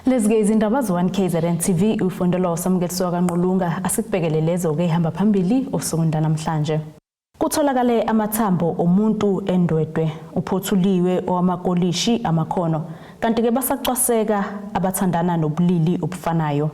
Lezi-ke izindaba ze-1 KZN TV ufundelwa uSamukelisiwa kaNqulunga asikubhekele lezo-ke ihamba phambili osukwini lanamhlanje. Kutholakale amathambo omuntu eNdwedwe, uphothuliwe owamakolishi amakhono, kanti-ke basacwaseka abathandana nobulili obufanayo.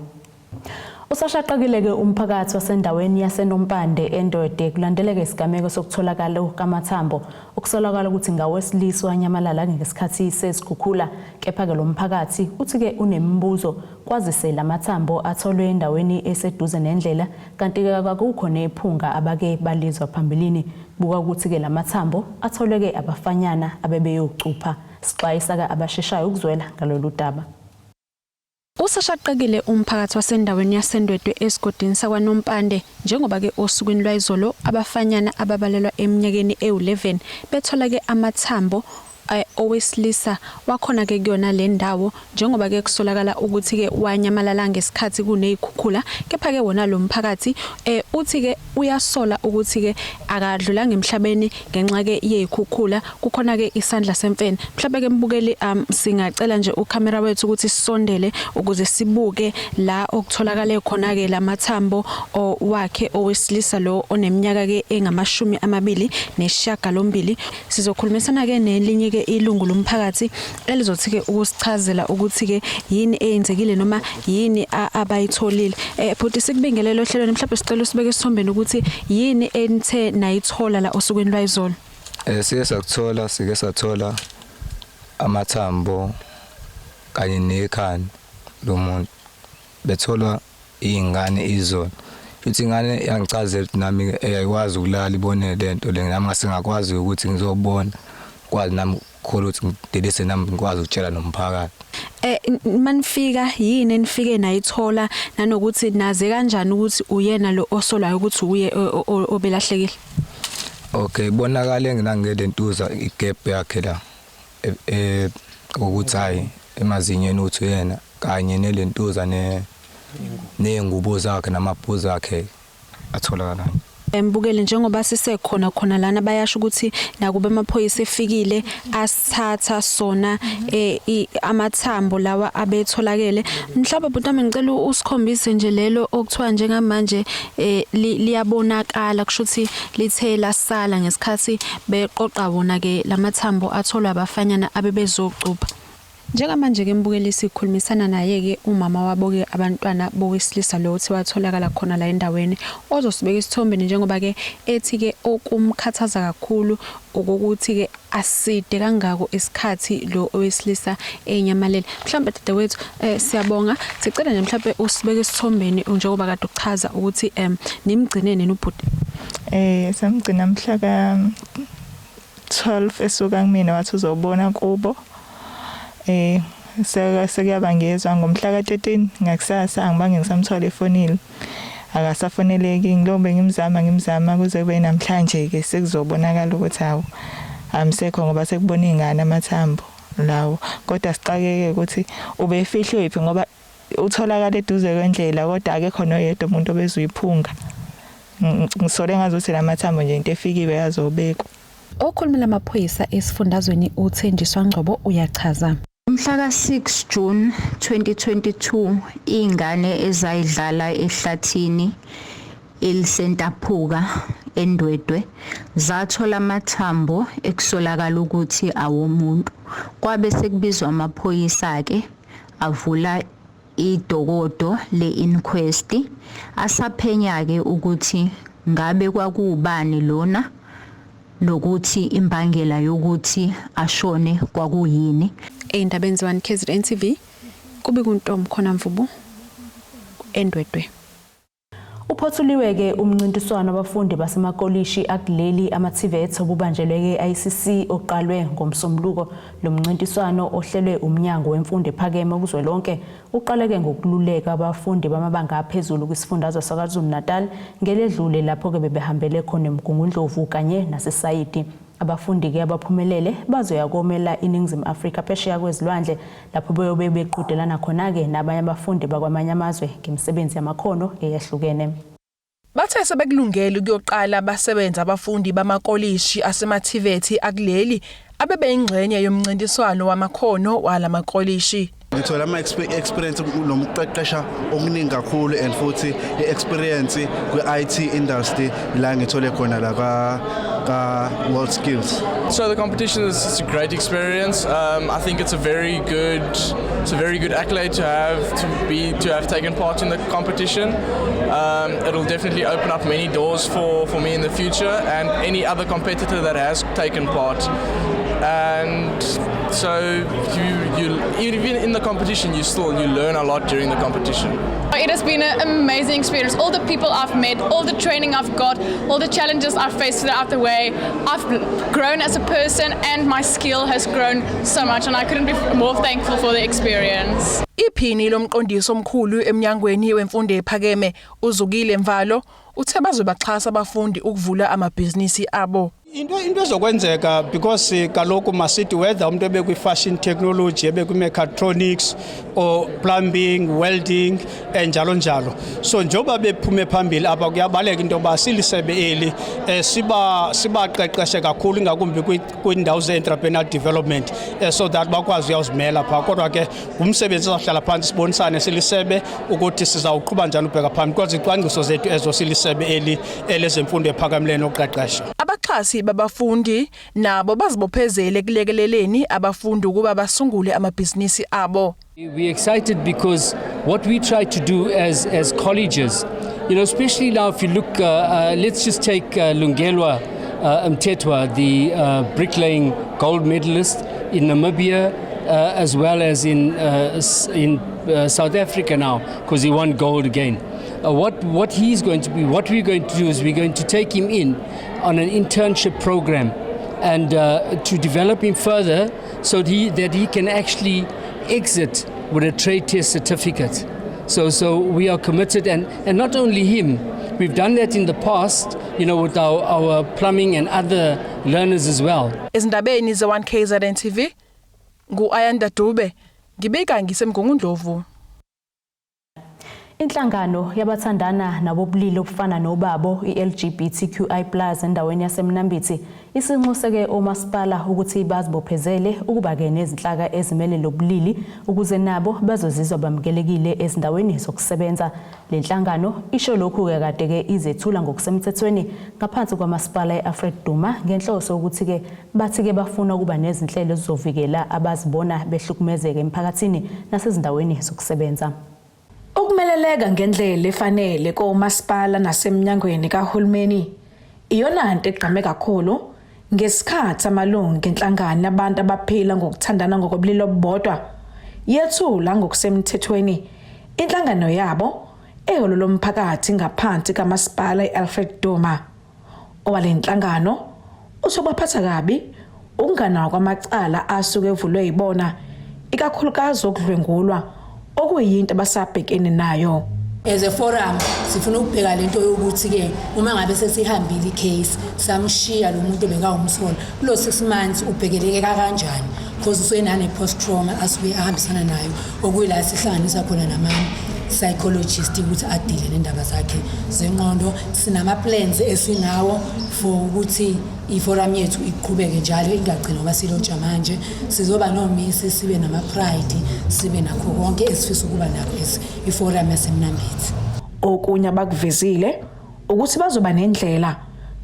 Usashaqekile-ke umphakathi wasendaweni yaseNompande eNdwedwe kulandeleka isigameko sokutholakala kamathambo okusolakala ukuthi ngawesilisa wanyamalala ngesikhathi sezikhukhula kepha-ke lo mphakathi uthi-ke unemibuzo kwazise lamathambo atholwe endaweni eseduze nendlela kanti-ke akukho nephunga abake balizwa phambilini buka ukuthi-ke lamathambo atholwe-ke abafanyana abebeyocupha sixwayisa-ke abasheshayo ukuzwela ngalolu daba. Usashaqekile umphakathi wasendaweni yaseNdwedwe esigodini sakwaNompande njengoba ke osukwini lwayizolo abafanyana ababalelwa eminyakeni ewu-11 bethola ke amathambo owesilisa wakhona ke kuyona le ndawo njengoba ke kusolakala ukuthi ke wanyamalala ngesikhathi kunezikhukhula kepha ke wona lo mphakathi uthi ke uyasola ukuthi ke akadlulanga emhlabeni ngenxa ke yezikhukhula kukhona ke isandla semfene mhlawumbe ke mbukeli singacela nje ucamera wethu ukuthi sisondele ukuze sibuke la okutholakale khona ke lamathambo wakhe owesilisa lo oneminyaka ke engamashumi 28 sizokhulumisana ke nelinye ke ilungu lomphakathi elizothi ke ukusichazela ukuthi ke yini eyenzekile noma yini abayitholile bhuti sikubingelele ohlelweni mhlawumbe sicela usibeke esithombeni ukuthi yini enithe nayithola la osukwini lwayizolo. Sike sakuthola sike sathola amathambo kanye nekhanda lomuntu betholwa iy'ngane izolo futhi ingane yangichazela ukuthi nami ayikwazi ukulala ibone lento le nami ngase ngakwazi ukuthi ngizobona kwazi nami khona ukuthi ngidelise nami ngikwazi ukutshela nomphakathi. Manifika yini enifike nayithola nanokuthi naze kanjani ukuthi uyena lo osolayo ukuthi uye obelahlekile? Okay, bonakale nginangelentuza igap yakhe la eh ukuthi hayi emazinyeni uthi uyena kanye nelentuza ne nezingubo zakhe namabhuzu akhe atholakala. Mbukeli njengoba sisekhona khona lana bayasho ukuthi nakuba amaphoyisa efikile asithatha sona amathambo lawa abetholakele mhlawumbe bhuti wami ngicela usikhombise nje lelo okuthiwa njengamanje liyabonakala kusho ukuthi lithe lasala ngesikhathi beqoqa wona ke lamathambo atholwa abafanyana abebezocupha. Njengamanje-ke mbukeli sikhulumisana naye-ke umama wabo-ke abantwana bowesilisa lo othi watholakala khona la endaweni ozosibeka esithombeni njengoba-ke ethi-ke okumkhathaza kakhulu okokuthi-ke aside kangako isikhathi lo owesilisa enyamalele. Mhlawumbe dadewethu siyabonga sicela nje mhlawumbe usibeke esithombeni njengoba kade uchaza ukuthi nimgcine nini ubhuti. Samgcina mhla ka 12 esuka kumina wathi uzobona kubo sekuyaba ngezwa ngomhla ka-13 ngakusasa angibange ngisamthola efonile akasafoneleki ngilobe ngimzama ngimzama kuze kube namhlanje ke sekuzobonakala ukuthi hawu amsekho ngoba sekubona ingane amathambo lawo kodwa sixakeke ukuthi ubefihlwe phi ngoba utholakala eduze kwendlela kodwa akekho noyedwa umuntu obezuyiphunga ngisole ngazuthi lamathambo nje into efikiwe yazobekwa. Okhulumela amaphoyisa esifundazweni uThenjiswa Ngcobo uyachaza. Mhla ka-6 June 2022 iy'ngane ezayidlala ehlathini eliseNtaphuka eNdwedwe zathola amathambo ekusolakala ukuthi awomuntu. Kwabe sekubizwa amaphoyisa-ke avula idokodo le-inquest asaphenya-ke ukuthi ngabe kwakuwubani lona nokuthi imbangela yokuthi ashone kwakuyini. Ey'ndabeni ze-1 KZN TV, kubika uNtombi Khona Mvubu, eNdwedwe. Uphothuliwe-ke umncintiswano wabafundi basemakolishi akuleli ama-TVET obubanjelwe ke-ICC oqalwe ngoMsombuluko. Lo mncintiswano ohlelwe uMnyango Wemfundo Ephakeme kuzwelonke uqaleke ngokululeka abafundi bamabanga aphezulu kwisifundazwe saKwaZulu-Natal ngeledlule lapho-ke bebehambele khona eMgungundlovu kanye naseSayidi. Abafundi-ke abaphumelele bazoya komela iNingizimu Afrika phesheya kwezilwandle lapho beyobe beqhudelana khona-ke nabanye abafundi bakwamanye amazwe ngemisebenzi yamakhono eyahlukene. Bathe sebekulungele ukuyoqala basebenza abafundi bamakolishi asemaTVET akuleli abebeyingxenye yomncintiswano wamakhono wala makolishi. Ngithola ama-experience nokuqeqesha okuningi kakhulu and futhi i-experience kwi-IT industry la ngithole khona la ka World Skills. So the competition is, it's a great experience. I think it's a very good accolade to have taken part in the competition. It'll definitely open up many doors for me in the future and any other competitor that has taken part. And so you even in the competition you learn a lot during the competition. It has been an amazing experience. All the people I've met, all the training I've got, all the challenges I've faced throughout the way. I've grown as a person and my skill has grown so much, and I couldn't be more thankful for the experience. Iphini lomqondisi omkhulu eminyangweni wemfundo ephakeme, uZukile Mvalo, uthe bazobaxhasa abafundi ukuvula amabhizinisi abo. Into ezokwenzeka, because kaloku masithi whether umuntu ebekwi-fashion technology, ebekwi-mechatronics or plumbing, welding, njalo njalo, so njengoba bephume phambili apha, kuyabaleka into yoba silisebe eli sibaqeqeshe kakhulu, ingakumbi kwiindawo ze-entrepreneurial development, so that bakwazi uyawuzimela phaa. Kodwa ke ngumsebenzi sizawuhlala phantsi sibonisane silisebe ukuthi sizawuqhuba njani ubheka phambili, kodwa izicwangciso zethu ezo silisebe eli elezemfundo ephakamileyo noqeqesho. Abaxhasi babafundi nabo bazibophezele kulekeleleni abafundi ukuba basungule amabhizinisi abo. We're excited because what we try to do as colleges, especially now if you look, let's just take Lungelwa Mtetwa, the bricklaying gold medalist in Namibia, as well as in South Africa now, because he won gold again. What he's going to be, what we're going to do is we're going to take him in on an internship program and to develop him further so that he can actually exit with a trade test certificate. So we are committed, and not only him, we've done that in the past with our plumbing and other learners as well. Ezindabeni ze-1 KZN TV, ngu-Ayanda Dube, ngibika ngiseMgungundlovu. Inhlangano yabathandana nabobulili obufana nobabo, i-LGBTQI+ endaweni yaseMnambithi, isinxuseke omasipala ukuthi bazibophezele ukuba-ke nezinhlaka ezimele lobulili ukuze nabo bazozizwa bamukelekile ezindaweni zokusebenza. Le nhlangano isho lokhu-ke kade-ke izethula ngokusemthethweni ngaphansi kwamasipala e-Alfred Duma, ngenhloso yokuthi-ke bathi-ke bafuna ukuba nezinhlelo ezizovikela abazibona behlukumezeka emphakathini nasezindaweni zokusebenza. Ukumeleleka ngendlela efanele komasipala nasemnyangweni kahulumeni iyona nto egqame kakhulu ngesikhathi amalungu enhlangano abantu abaphila ngokuthandana ngokobulili obubodwa yethula ngokusemthethweni inhlangano yabo ehholo lomphakathi ngaphansi kamasipala i-Alfred Duma. Owalenhlangano uthi baphatha kabi ukunganakwa kwamacala asuke evulwe yibona, ikakhulukazi okudlwengulwa, okuyinto abasabhekene nayo. As a forum sifuna ukubheka lento yokuthi ke uma ngabe sesihambile icase, samshiya lo muntu bekawumsola kulo 6 months, ubhekeleke kanjani, because usuyenane post trauma asuke ahambisana nayo, okuyila sihlanganisa khona nama psychologist ukuthi adile nendaba zakhe zengqondo. Sinama plans esinawo for ukuthi iforum yethu iqhubeke njalo, ingagcini ngoba silotsha manje. Sizoba nomisi, sibe nama pride, sibe nakho konke esifisa ukuba nakho as iforum yaseMnambithi. Okunye abakuvezile ukuthi bazoba nendlela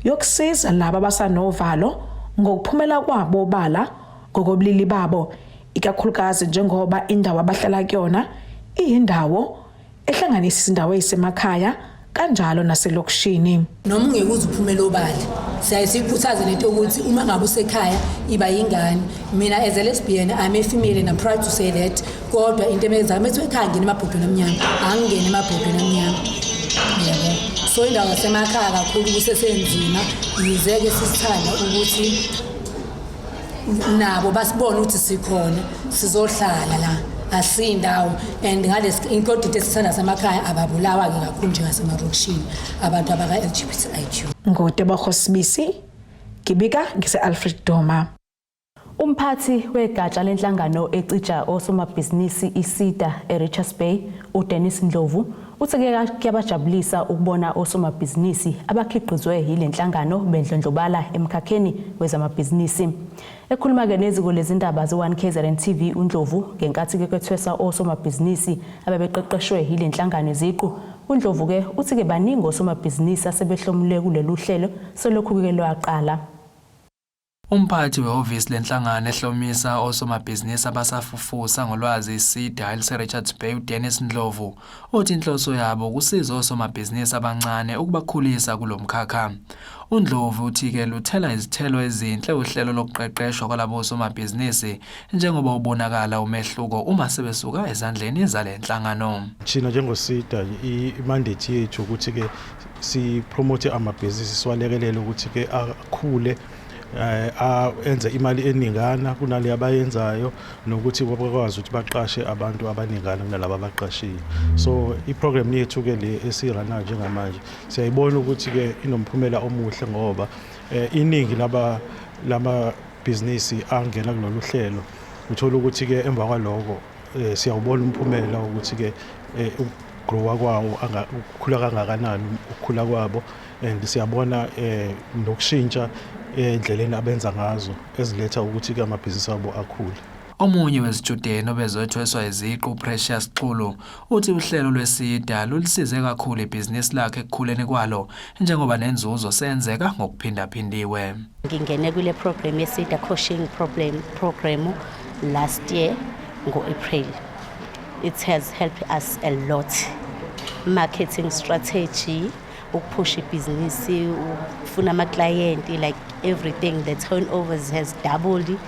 yokusiza laba abasanovalo ngokuphumela kwabo obala ngokobulili babo, ikakhulukazi njengoba indawo abahlala kuyona iyindawo ehlanganisa izindawo ezisemakhaya kanjalo naselokishini. Noma ungeke uze uphumele obala, siyaye siyikhuthaze lento yokuthi uma ngabe usekhaya iba yingane. Mina as a lesbian, I'm a female and I'm proud to say that, kodwa into emenza methiwa ekhaya ngene emabhodweni amnyama, angingene emabhodweni amnyama, yabo. So indawo yasemakhaya kakhulu kusesenzima, yize-ke sisithanda ukuthi nabo basibone ukuthi sikhona, sizohlala la, asiyindawo. And ngalesi kodwa into esithanda semakhaya, ababulawa-ke kakhulu njengasemarokishini abantu abaka-LGBTIQ. NguTebogo Sibisi, ngibika ngise-Alfred Duma. Umphathi wegatsha lenhlangano ecija osomabhizinisi iSEDA eRichards Bay, uDennis Ndlovu, Uthi-ke kuyabajabulisa ukubona osomabhizinisi abakhiqizwe yile nhlangano bendlondlobala emkhakheni wezamabhizinisi. Ekhuluma-ke neziko lezindaba ze-1 KZN TV uNdlovu ngenkathi-ke kwethwesa osomabhizinisi abebeqeqeshwe yile nhlangano iziqu. UNdlovu-ke uthi-ke baningi osomabhizinisi asebehlomule kulolu hlelo selokhu-ke lwaqala. Umphathi wehhovisi lenhlangano ehlomisa osomabhizinisi abasafufusa ngolwazi iSEDA eliseRichards Bay uDennis Ndlovu uthi inhloso yabo ukusiza osomabhizinisi abancane ukubakhulisa kulo mkhakha. UNdlovu uthi-ke luthela izithelo ezinhle uhlelo lokuqeqeshwa kwalabo somabhizinisi njengoba ubonakala umehluko uma sebesuka ezandleni zale nhlangano. Thina njengoSEDA i-mandate yethu ukuthi-ke si-promote amabhizinisi siwalekelele ukuthi-ke akhule enze imali eningana kunale abayenzayo nokuthi bakwazi ukuthi baqashe abantu abaningana kunalaba abaqashile. So i-program yethu ke le esirana njengamanje siyayibona ukuthi ke inomphumela omuhle ngoba iningi laba lamabhizinisi angena kulolu hlelo uthola ukuthi ke emva kwaloko siyawubona umphumela ukuthi ke ukugrowa kwawo ukukhula kangakanani ukukhula kwabo and siyabona nokushintsha endleleni abenza ngazo eziletha ukuthi ke amabhizinisi abo akhule. Omunye wezitshudeni obezothweswa iziqu Precious Xulu uthi uhlelo lweSEDA lulisize kakhulu ibhizinisi lakhe ekukhuleni kwalo njengoba nenzuzo senzeka ngokuphindaphindiwe. Ngingene kule program yeSEDA coaching program last year ngo-April. It has helped us a lot. Marketing strategy, ukuphusha ibhizinisi, ukufuna ama-client, like everything, the turnovers has doubled.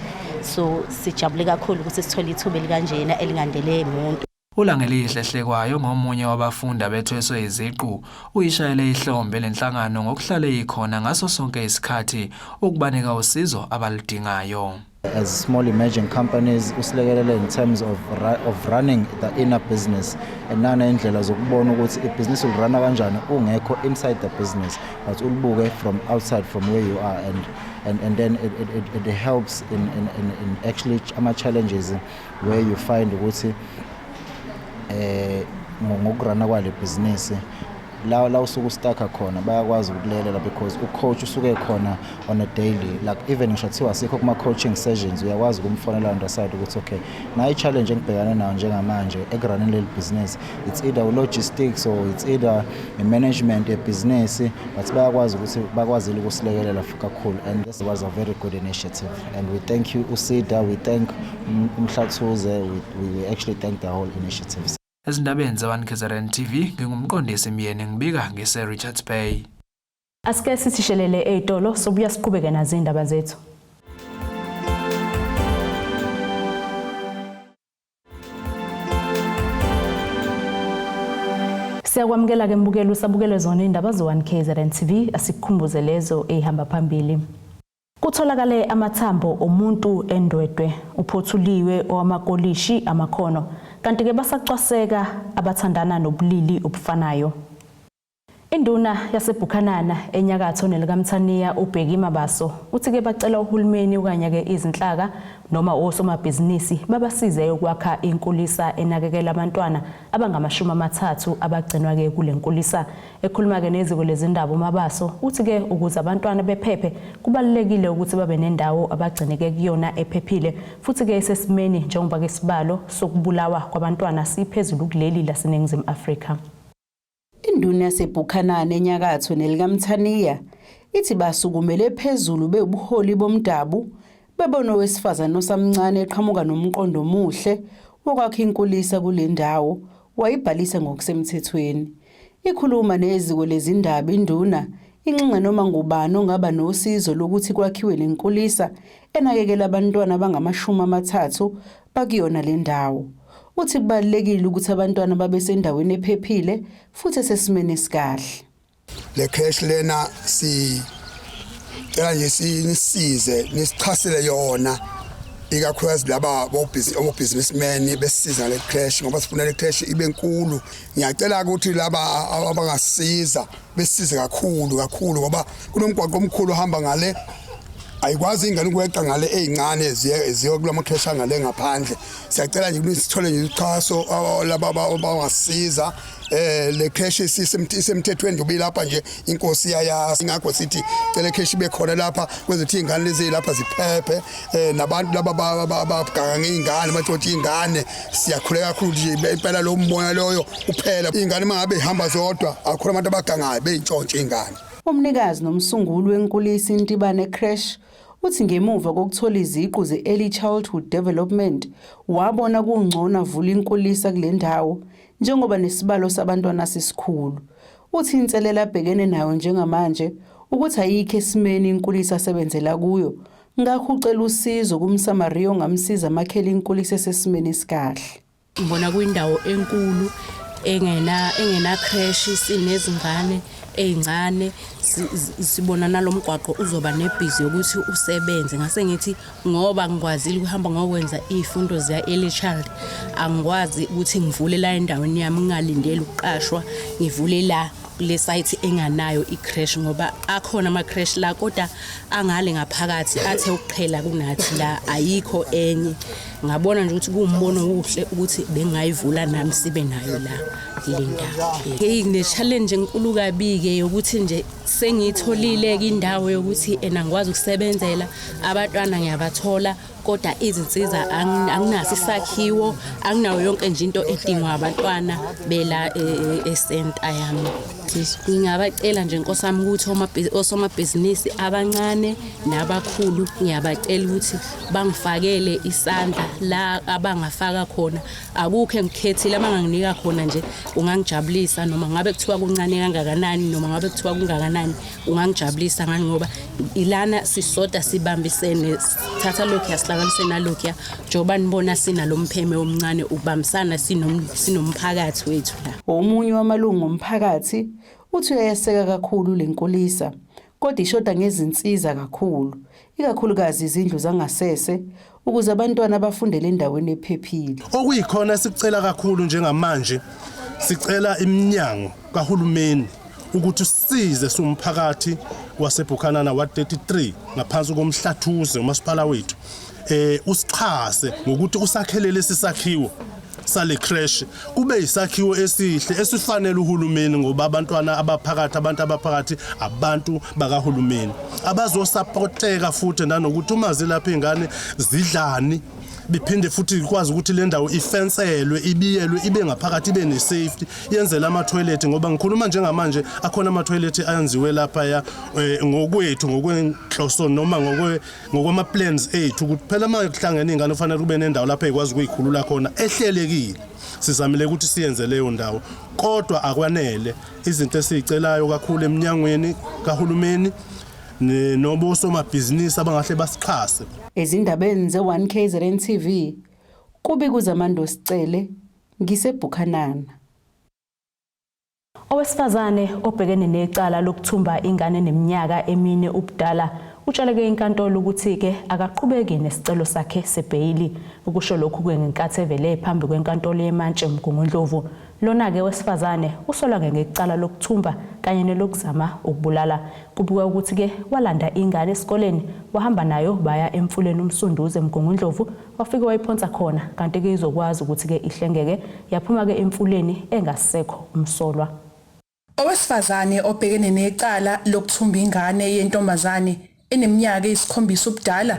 So sijabule kakhulu ukuthi sithole ithuba elikanjena elingandele umuntu. ULangelihle Hlekwayo ngomunye wabafundi abethweswe iziqu uyishayele ihlombe lenhlangano ngokuhlale ikhona ngaso sonke isikhathi ukubanika usizo abaludingayo. As small emerging companies usilekelele in terms of running the inner business and nana indlela zokubona ukuthi ibhizinisi ulirana kanjani ungekho inside the business but ulibuke from outside, from where you are, and then it helps in actually ama challenges where you find ukuthi ngokurana kwale business la usuke ustaka khona bayakwazi ukukulekelela because ucoach usuke khona on a daily, like even ngisho kuthiwa asikho kuma coaching sessions uyakwazi ukumfonela on the side ukuthi okay nayi i-challenge engibhekane nayo njengamanje ekuraneni leli business, it's either logistics or it's either i-management yebhizinisi, but bayakwazi ukuthi bakwazile ukusilekelela kakhulu and this was a very good initiative and we thank you uSEDA, we thank uMhlathuze, we actually thank the whole initiative. Ezindabeni ze-1 KZN TV ngingumqondisi Myeni ngibika ngise Richards Bay. Asike sithishelele ey'tolo sobuya siqhubeke nazo iy'ndaba zethu. Siyakwamukela-ke mbukeli usabukele zona iy'ndaba ze-1 KZN TV, asikukhumbuze lezo ey'hamba phambili. Kutholakale amathambo omuntu eNdwedwe, uphothuliwe owamakolishi amakhono, kanti-ke basacwaseka abathandana nobulili obufanayo. Induna yaseBukhanana enyakatho nelikaMthaniya uBheki Mabaso uthi-ke bacela uhulumeni okanye-ke izinhlaka noma osomabhizinisi babasize ukwakha inkulisa enakekela abantwana abangama-30 abagcinwa-ke kule nkulisa. Ekhuluma-ke neziko lezindaba uMabaso uthi-ke ukuze abantwana bephephe kubalulekile ukuthi babe nendawo abagcineke kuyona ephephile futhi-ke isesimeni njengoba-ke isibalo sokubulawa kwabantwana siphezulu kuleli laseNingizimu Afrika. Induna yaseBukhanana enyakatho nelikaMthaniya ithi basukumele phezulu bewubuholi bomdabu bebona owesifazane osamncane eqhamuka nomqondo omuhle wokwakha inkulisa kule ndawo wayibhalisa ngokusemthethweni. Ikhuluma neziko lezindaba induna inxenxa noma ngubani ongaba nosizo lokuthi kwakhiwe lenkulisa enakekela abantwana abangama-30 bakuyona le ndawo. Uthi kubalulekile ukuthi abantwana babe sendaweni ephephile futhi esesimeni esikahle. Le creche lena sicela nje sinisize nisichasele yona ikakhulukazi laba obusinessmen besisiza le creche ngoba sifuna le creche ibe nkulu. Ngiyacela ukuthi laba abangasiza besize kakhulu kakhulu ngoba kunomgwaqo omkhulu ohamba ngale Ayikwazi ingane ukweqa ngale ezincane ziye kulama creche ngale ngaphandle. Siyacela nje ukuthi sithole nje uxhaso laba abangasiza. Le creche isemthethweni nje lapha nje, inkosi yayazi. Ingakho sithi cela creche ibe khona lapha kwenze ukuthi ingane lezi lapha ziphephe, nabantu laba abaganga ngezingane, batshontsha ingane. Siyakhuleka kakhulu nje impela lo mbono loyo uphela. Ingane mangabe ihamba zodwa, akhona abantu abagangayo beyintshontsha ingane. Umnikazi nomsunguli wenkulisa Intibane Creche uthi ngemuva kokuthola iziqu ze-Early Childhood Development wabona kungcono avula inkulisa kule ndawo njengoba nesibalo sabantwana sisikhulu. Uthi inselela abhekene nayo njengamanje ukuthi ayikho esimeni inkulisa asebenzela kuyo, ngakho ucela usizo kumSamariya ongamsiza amakhele inkulisa esesimeni esikahle. Ngibona kuyindawo enkulu engena creche, sinezingane ezincane, sibona nalomgwaqo uzoba nebhizi yokuthi usebenze. Ngase ngithi ngoba ngikwazile ukuhamba ngokwenza izifundo ze early child, angikwazi ukuthi ngivule la endaweni yami ngingalindeli ukuqashwa, ngivule la kule site enganayo i-creche, ngoba akhona ama-creche la kodwa angale ngaphakathi athe ukuqhela kunathi la, ayikho enye. Ngabona nje ukuthi kuwumbono omuhle ukuthi bengayivula nami sibe nayo la kule ndawo. Ngine-challenge enkulu kabi-ke yokuthi nje sengiyitholile-ke indawo yokuthi ena ngikwazi ukusebenzela abantwana, ngiyabathola, kodwa izinsiza anginaso, isakhiwo anginayo, yonke nje into edingwa abantwana bela esenta yami. Ngingabacela nje nkosi yami ukuthi osomabhizinisi abancane nabakhulu, ngiyabacela ukuthi bangifakele isandla la abangafaka khona. Akukho engikhethile, abanganginika khona nje kungangijabulisa, noma ngabe kuthiwa kuncane kangakanani, noma ngabe kuthiwa kungakanani, kungangijabulisa ngani, ngoba ilana sisodwa sibambisene, sithatha lokhu sihlanganise nalokhuya, njengoba nibona sinalo mpheme omncane ukubambisana sinomphakathi wethu la. Omunye wamalungu omphakathi uthi uyayeseka kakhulu lenkulisa, kodwa ishoda ngezinsiza kakhulu, ikakhulukazi izindlu zangasese ukuze abantwana bafundele endaweni ephephile. Okuyikhona esicela kakhulu njengamanje, sicela iminyango kahulumeni ukuthi usize sumphakathi waseBuchanan Ward 33 ngaphansi komhlathuze umasipala wethu, usixhase ngokuthi usakhelele lesisakhiwo sale creche, kube isakhiwo esihle esifanele uhulumeni, ngoba abantwana abaphakathi, abantu abaphakathi, abantu bakahulumeni abazosupporteka, futhi nanokuthi uma zilapha ingane zidlani, biphinde futhi ikwazi ukuthi le ndawo ifenselwe, ibiyelwe, ibe ngaphakathi, ibe ne-safety, yenzele ama-toilet, ngoba ngikhuluma njengamanje akhona ama-toilet ayenziwe laphaya ngokwethu, ngokwenhloso noma ngokwama-plans ethu, ukuthi phela uma kuhlangene iy'ngane kufanele kube nendawo lapho ey'kwazi ukuyikhulula khona ehlelekile. Sizamile ukuthi siyenze leyo ndawo, kodwa akwanele. Izinto esiyicelayo kakhulu eminyangweni kahulumeni nobosomabhizinisi abangahle basixhase. Ezindabeni ze-1 KZN TV, kubika uZamando Sicele ngiseBuchanan. Owesifazane obhekene necala lokuthumba ingane neminyaka 4 ubudala utsheleke inkantolo ukuthi-ke akaqhubeki nesicelo sakhe sebheyili. Ukusho lokhu-ke ngenkathi evele phambi kwenkantolo yemantshi eMgungundlovu. Lona-ke wesifazane usolwa ngecala lokuthumba kanye nelokuzama ukubulala. Kubikwa ukuthi-ke walanda ingane esikoleni, wahamba nayo baya emfuleni uMsunduzi eMgungundlovu, wafike wayiphonsa khona, kanti-ke izokwazi ukuthi-ke ihlengeke yaphuma-ke emfuleni engasekho umsolwa. Owesifazane obhekene necala lokuthumba ingane yentombazane eneminyaka eyisikhombisa ubudala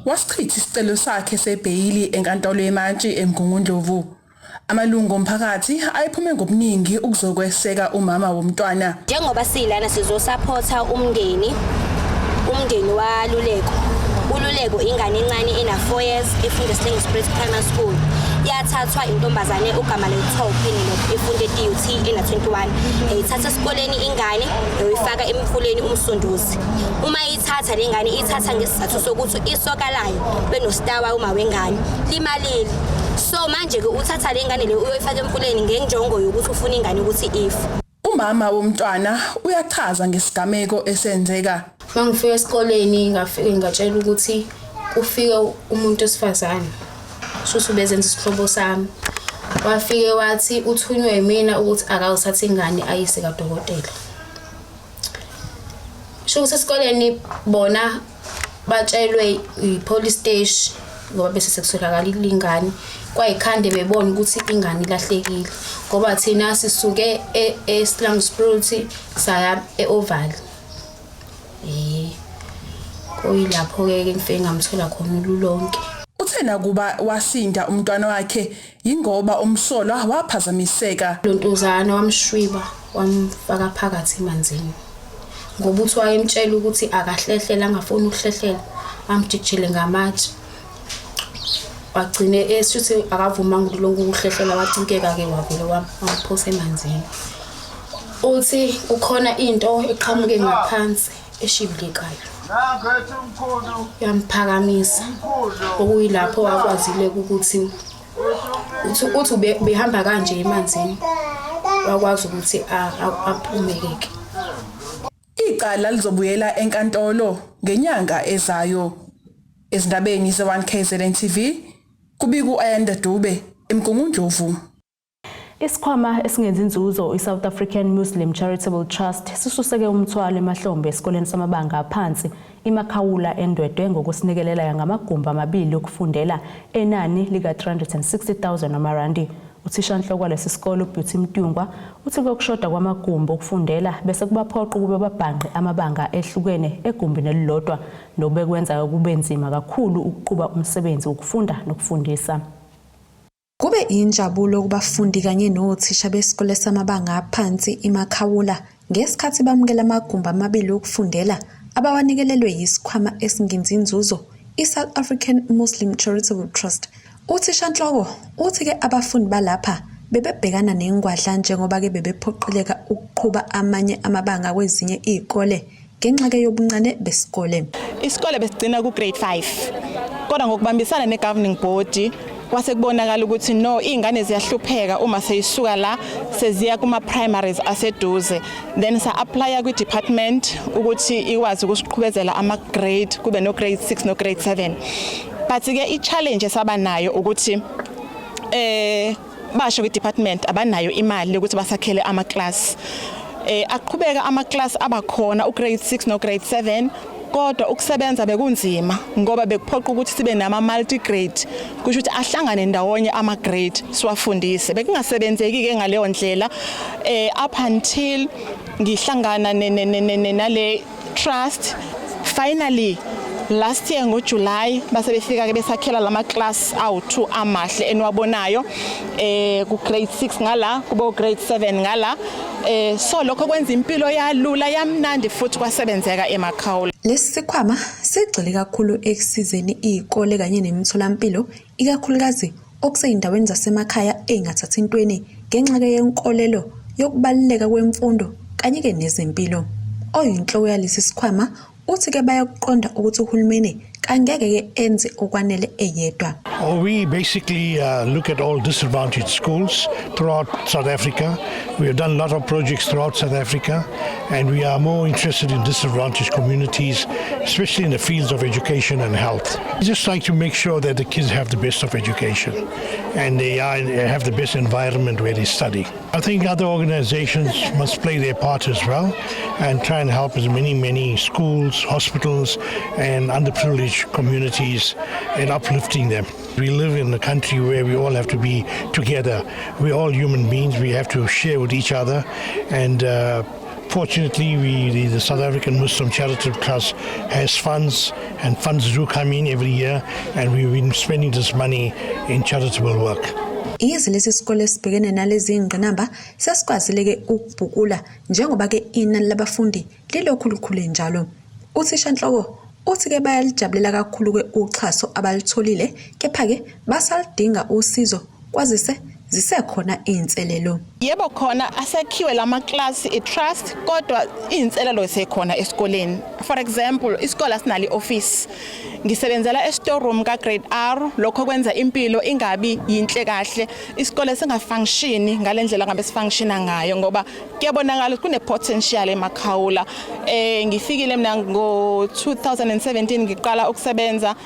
wasichitha isicelo sakhe sebheyili enkantolo yemantshi eMgungundlovu. Amalungu omphakathi ayephume ngobuningi ukuzokweseka umama womntwana. Njengoba silana sizosupport umndeni waluleko. Ululeko ingane encane ena 4 years, efunda Sling Spirit Primary School. Yathathwa intombazane ogama lekuthiwa uPenelope, efunda e-DUT, ena 21. Yayithatha esikoleni ingane, yoyifaka emfuleni uMsunduzi. Uma ithatha lengane, ithatha ngesizathu sokuthi isoka layo benostawa uma wengane limalile. So manje ke uthatha lengane le uyoyifaka emfuleni ngenjongo yokuthi ufuna ingane ukuthi ife. Umama womntwana uyachaza ngesigameko esenzeka. Uma ngifika esikoleni ngafike ngatshela ukuthi kufike umuntu wesifazane, shuthi ubezenza isihlobo sami. Wafike wathi uthunywe yimina ukuthi akawuthatha ingane ayise kadokotela. Sho ukuthi esikoleni bona Batshelwe i-police station ngoba bese sekutholakala ingane kwayikhande bebona ukuthi ingane ilahlekile ngoba thina sisuke e-Slangspruit saya e-Oval. Kuyilapho-ke ke ngifike ngamthola khona uLulonke. Uthe nakuba wasinda umntwana wakhe yingoba umsolwa waphazamiseka. Lo ntuzana wamshwiba wamfaka phakathi emanzini ngoba uthi wayemtshela ukuthi akahlehlela, angafuni ukuhlehlela, amjikijele ngamatshe. Wagcine eshuthi akavumanga uLulonke ukuhlehlela, wacinkeka-ke wavele wamphosa emanzini. Uthi kukhona into eqhamuke ngaphansi eshibilikayo yamphakamisa, okuyilapho wakwazile ukuthi uthi behamba kanje emanzini wakwazi ukuthi aphumeke-ke. Icala lizobuyela enkantolo ngenyanga ezayo. Ezindabeni ze-1 KZN TV kubika u-Ayanda Dube eMgungundlovu. Isikhwama esingenzi inzuzo i-South African Muslim Charitable Trust sisuseke umthwalo emahlombe esikoleni samabanga aphansi iMakhawula eNdwedwe ngokusinikelela ngamagumbi amabili okufundela enani lika-360 000 amarandi. Uthishanhloko walesi sikole uBeauty Mtungwa uthi kokushoda kwamagumbi okufundela bese kubaphoqa ukuba babhanqe amabanga ehlukene egumbini elilodwa nobekwenza kube nzima kakhulu ukuqhuba umsebenzi wokufunda nokufundisa. Kube injabulo kubafundi kanye nothisha besikole samabanga aphansi iMakhawula ngesikhathi bamukela amagumbi amabili okufundela abawanikelelwe yisikhwama esingenzi inzuzo i-South African Muslim Charitable Trust. Uthishanhloko uthi-ke abafundi balapha bebebhekana nengwadla njengoba-ke bebephoqeleka ukuqhuba amanye amabanga kwezinye iy'kole ngenxa-ke yobuncane besikole. Isikole besigcina ku-grade 5, kodwa ngokubambisana ne-governing board kwase kubonakala ukuthi no, iy'ngane ziyahlupheka uma seyisuka la seziya kuma-primaries aseduze. Then sa-applya kwi-department ukuthi ikwazi ukusiqhubezela ama-grade, kube no-grade 6 no-grade 7, but-ke i-challenge esaba nayo ukuthi basho kwi-department abanayo imali yokuthi basakhele ama-class. Aqhubeka ama-class abakhona u-grade 6 no-grade 7, kodwa ukusebenza bekunzima ngoba bekuphoqa ukuthi sibe nama multi grade, kusho ukuthi ahlangane ndawonye ama grade siwafundise. Bekungasebenzeki ke ngaleyo ndlela up until ngihlangana nale trust finally last year ngoJuly. Base befika ke besakhela lama class awu2 amahle eniwabonayo, ku grade 6 ngala, kubo grade 7 ngala. So lokho kwenza impilo yalula, yamnandi futhi kwasebenzeka eMakhawula. Lesi sikhwama sigxile kakhulu ekusizeni iy'kole kanye nemitholampilo, ikakhulukazi okusey'ndaweni zasemakhaya ey'ngathathi intweni, ngenxa-ke yenkolelo yokubaluleka kwemfundo kanye-ke nezempilo. Oyinhloko yalesi sikhwama uthi-ke bayakuqonda ukuthi uhulumeni kangeke-ke enze okwanele eyedwa. Oh, we basically look at all disadvantaged schools throughout South Africa. We have done a lot of projects throughout South Africa, and we are more interested in disadvantaged communities, especially in the fields of education and health. We just like to make sure that the kids have the best of education and they have the best environment where they study. I think other organizations must play their part as well and try and help as many, many schools, hospitals, and underprivileged communities in uplifting them. We live in a country where we all have to be together. We're all human beings. We have to share with each other. And fortunately, the South African Muslim Charitable Trust has funds, and funds do come in every year, and we've been spending this money in charitable work. Yize lesi sikole sibhekene nalezi ngqinamba, sesikwazile-ke ukubhukula njengoba-ke inani labafundi lilokhu likhule njalo. Uthishanhloko uthi-ke bayalijabulela kakhulu-ke uxhaso abalitholile, kepha-ke basaludinga usizo kwazise zisekhona iy'nselelo. Yebo, khona asakhiwe lama class i-trust, kodwa iy'nselelo sekhona esikoleni. For example, isikole asinalo i-office. Ngisebenzela e-storeroom ka-grade R. Lokho kwenza impilo ingabi yinhle kahle, isikole singafunctioni ngale ndlela ngabe sifunctiona ngayo, ngoba kuyabonakala ukuthi kune-potential eMakhawula. Ngifikile mina ngo-2017 ngiqala ukusebenza.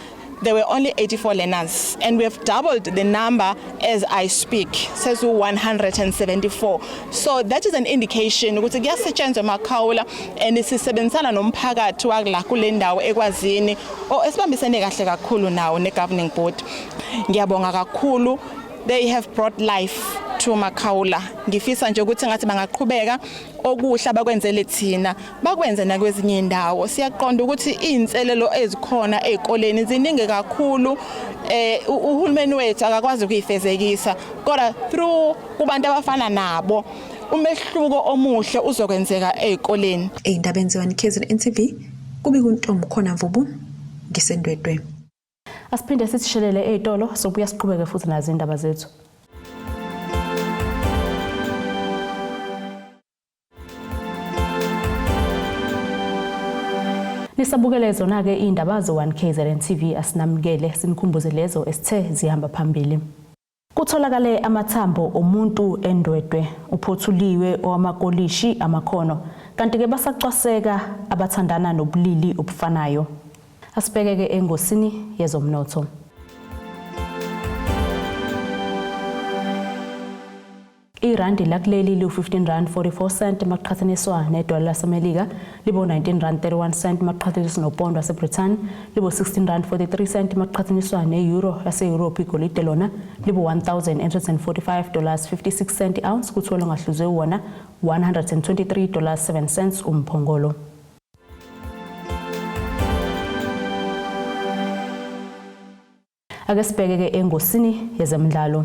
There were only 84 learners and we have doubled the number as I speak, sezu 174. So that is an indication ukuthi kuyasetshenzwa eMakhawula and sisebenzisana nomphakathi wakula kule ndawo eKwazini o esibambisene kahle kakhulu nawo ne-governing board. Ngiyabonga kakhulu, they have brought life to Makhawula. Ngifisa nje ukuthi ngathi bangaqhubeka okuhle abakwenzele thina bakwenze nakwezinye indawo. Siyaqonda ukuthi izinselelo ezikhona ezikoleni ziningi kakhulu, uhulumeni wethu akakwazi ukuyifezekisa, kodwa through kubantu abafana nabo umehluko omuhle uzokwenzeka ezikoleni. Ey'ndabeni ze-1 KZN TV kubika uNtombi Khona Mvubu ngiseNdwedwe. Asiphinde sithishelele ey'tolo, sobuya siqhubeke futhi nazo indaba zethu. Nisabukele zona-ke iy'ndaba ze-1 KZN TV, asinamukele sinikhumbuze lezo esithe zihamba phambili. Kutholakale amathambo omuntu eNdwedwe, uphothuliwe owamakolishi amakhono, kanti-ke basacwaseka abathandana nobulili obufanayo. Asibheke-ke engosini yezomnotho. Irandi lakuleli liwu-15 rand 44 cent maqhathaniswa nedola laseMelika, libo 19 rand 31 cent maqhathaniswa nopondo waseBrithani, libo 16 rand 43 cent maqhathaniswa ne-euro yase-Europe. Igolide lona libo 1845 dollars 56 cent ounce, kuthiwa longahluzwe wona 123 dollars 7 cents umphongolo. Ake sibheke-ke engosini yezemidlalo.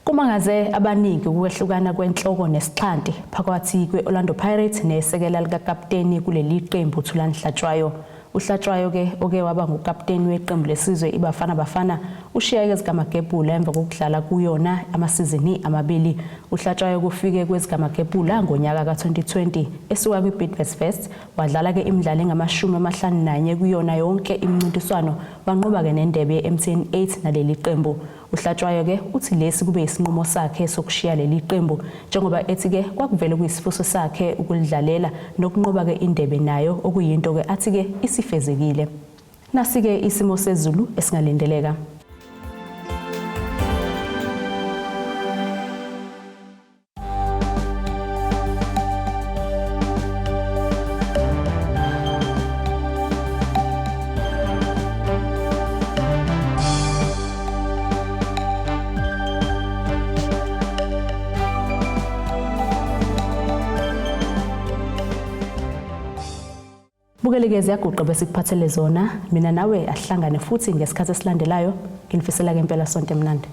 Kumangaze abaningi ukwehlukana kwenhloko nesixhanti phakathi kwe-Orlando Pirates nesekela likakapteni kuleli qembu Thulani Hlatshwayo. UHlatshwayo-ke oke waba ngukapteni weqembu lesizwe iBafana Bafana ushiya ezikaMagebhula emva kokudlala kuyona amasizini amabili. UHlatshwayo kufike kwezikaMagebhula ngonyaka ka-2020 esuka kwi-Bidvest Wits, wadlala-ke imidlalo engu-51 kuyona yonke imincintiswano, wanqoba-ke nendebe ye-MTN 8 naleli qembu. UHlatshwayo-ke uthi lesi kube isinqumo sakhe sokushiya leli qembu, njengoba ethi-ke kwakuvele kuyisifiso sakhe ukulidlalela nokunqoba-ke indebe nayo, okuyinto-ke athi-ke isifezekile. Nasi-ke isimo sezulu esingalindeleka. Bukeleke ziyaguqa besikuphathele zona. Mina nawe ahlangane futhi ngesikhathi esilandelayo. Nginifisela ke impela sonto emnandi.